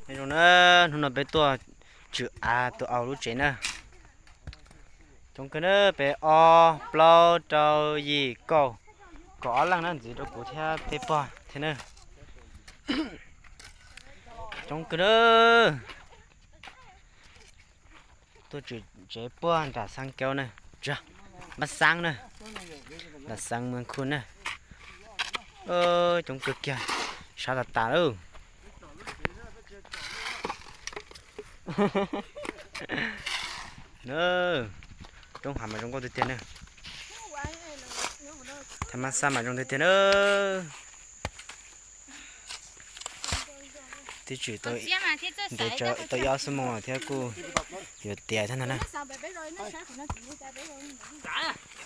Nyob zoo na, hnub no peb tuaj tswm av tus au lub tsev na. Coob kawg na, peb ob plaub rau yim kaum, kaum ob leeg na, ntxiv rau kuv thiab peb pog thiab na. Coob kawg na. Tuaj tswm tsev puag nram Xaab Kaub na, Npab Xaab na, nram Xaab Muas Khu na. Coob kawg kiag, sab tas tas lawm. Roob hav mas zoo nkauj tiag tiag na. Thav Mab Xab mas zoo tiag tiag na. Twb tswm tau ib ob xuab moos thiab kuj yuav tiav thiab ntag na.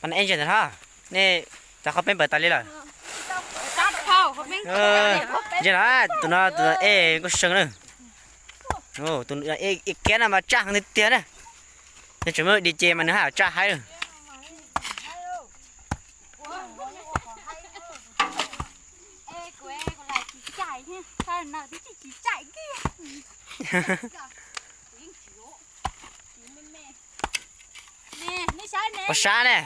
Pab na eb ntsia ntawm no, nej cov qhov peb npawm tas li lawm. Ntsia no, tus no tus no ej kuj seev na. Tus ej kiab no mas tsaj heev tiag tiag na. Nws tseem muaj di ce mas nws haj tsaj haib lawm. Pov sab ne.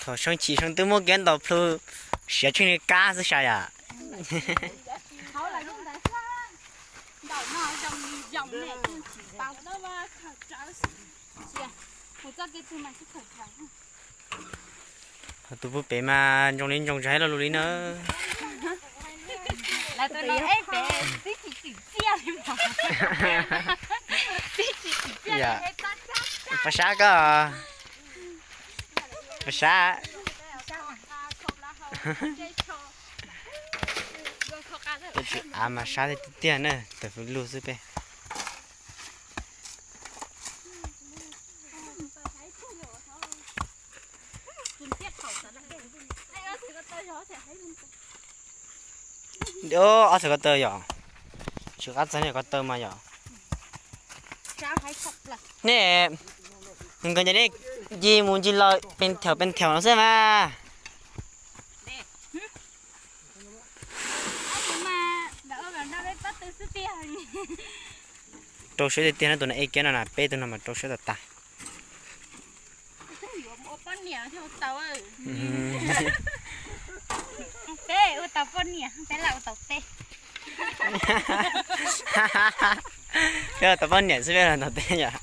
Thaum seev chim seev twb muab kiag ntaus plhu siav tsheej li kab xwb sai yom. Tus pub pem mas ntsoog li ntsoog tsis haib lo lus li na. Pov sab koj, pov sab. Peb tswm av mas sab tiag tiag na, tawm hws lug xwb peb. Ob txhais ko taw yom, tsis qab txog nej ko taw mas yom. Nej nkawd ces nej ncig mus ncig los pes thaum pes thaum no xwb mas. Rau siab tiag tiag no, tus no ej kiab no na, peb tus no mas rau siab tas tas. Peb tau poj niam xwb peb los tau teb yom.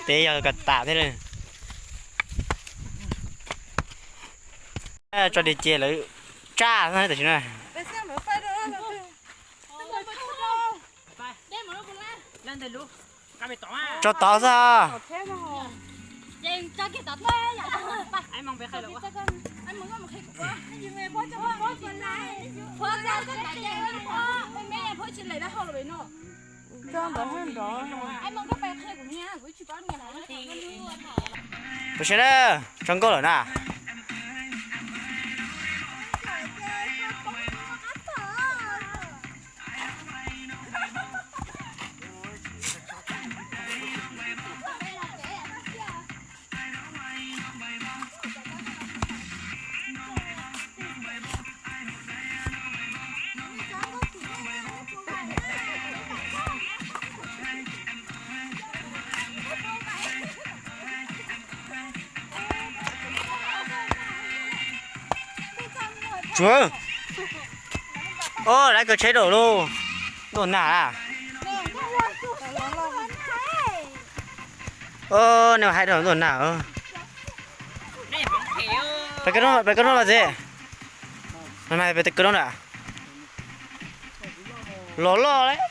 Teb yog kom tas thiab. Tso di ce lawv tsaj tam sim no. Tso tod xwb. Tam sim na, tso nkauj lawm na. Tsuav, o, lawv kawg tsheb dam lauj, ntuj nag. Nej hais dam ntuj nag. Peb kawg roob los txiv, peb kawg roob na. Los loj lawm.